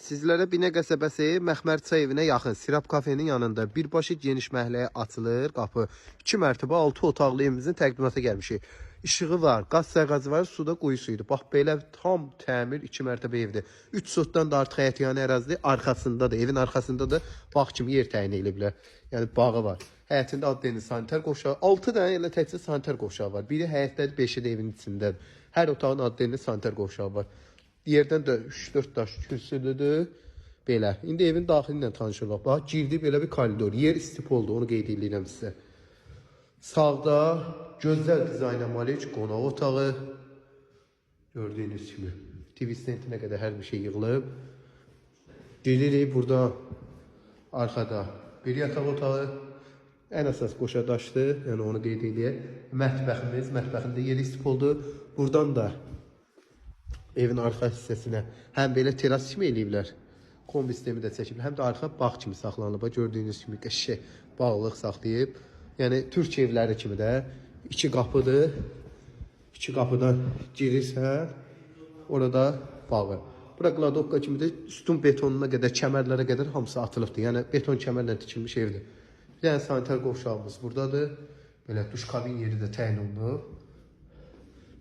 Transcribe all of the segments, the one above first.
Sizlərə Binə qəsəbəsi Məxmər çay evinə yaxın Sirab kafenin yanında birbaşa geniş məhəlləyə açılır qapı. 2 mərtəbə 6 otaqlı evimizin təqdimata gəlmişik. İşığı var, qaz sərqazı var, suda quyu suyudur. Bax belə tam təmir 2 mərtəbə evdir. 3 sotdan da artıq həyətyanı ərazidir. Arxasındadır, evin arxasında da bağ kimi yer təyin ediblər. Yəni bağı var. Həyətində adlı sanitar qovşağı, 6 dənə elə təkcə sanitar qovşağı var. Biri həyətdədir, 5-i də evin içindədir. Hər otağın adlı sanitar qovşağı var. Yerdən də 3-4 daş kürsülüdür. Belə. İndi evin daxili ilə tanış olaq. Bax, girdi belə bir koridor. Yer istipoldur, onu qeyd edirəm sizə. Sağda gözəl dizayna malik qonaq otağı. Gördüyünüz kimi TV stendinə qədər hər bir şey yığılıb. Gelirik burada arxada bir yataq otağı. Ən əsas qoşa daşdır, yəni onu qeyd eləyək. Mətbəximiz, mətbəxində yeri istipoldur. Buradan da evin arxa hissəsinə həm belə teras kimi eləyiblər. Kombi sistemi də çəkiblər, həm də arxa bağ kimi saxlanılıb. Bax, gördüyünüz kimi qəşəng bağlıq saxlayıb. Yəni türk evləri kimi də iki qapıdır. İki qapıdan girirsən, orada bağı. Bura qladovka kimidir. Sütun betonuna qədər, kəmərlərə qədər hamısı atılıbdır. Yəni beton kəmərlə tikilmiş evdir. Bir dənə sanitar qovşağımız buradadır. Belə duş kabin yeri də təyin olunub.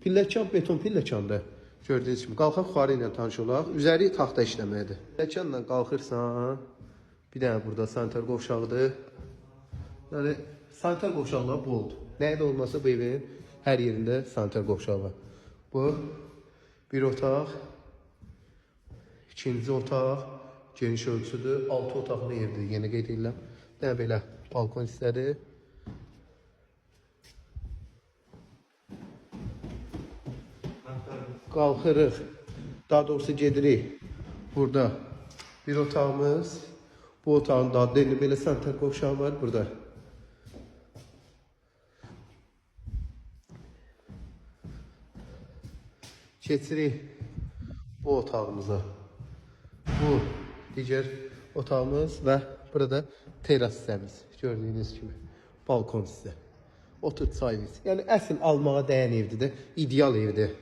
Pilləkan beton pilləkandır. Gördüyünüz kimi qalxaq yuxarı ilə tanış olaq. Üzəri taxta işləməlidir. Pilləkanla qalxırsan, bir dənə burada sanitar qovşağıdır. Yəni sanitar qovşaqları boldur. Nəyə də olmasa bu evin hər yerində sanitar qovşağı var. Bu bir otaq, ikinci otaq, geniş ölçüdür. 6 otaqlı evdir, yenə qeyd edirəm. Bir dənə belə balkon hissədir. Qalxırıq. Daha doğrusu gedirik. Burada bir otağımız. Bu otağın da adlı belə sanitar qovşağı var burada. Keçirik bu otağımıza. Bu digər otağımız və burada teras hissəmiz. Gördüyünüz kimi balkon hissə. Otur çay iç. Yəni əsl almağa dəyən evdir də, ideal evdir.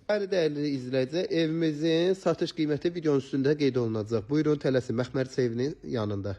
Dəyərli dəyərli izləyici, evimizin satış qiyməti videonun üstündə qeyd olunacaq. Buyurun tələsin Məxmər evinin yanında.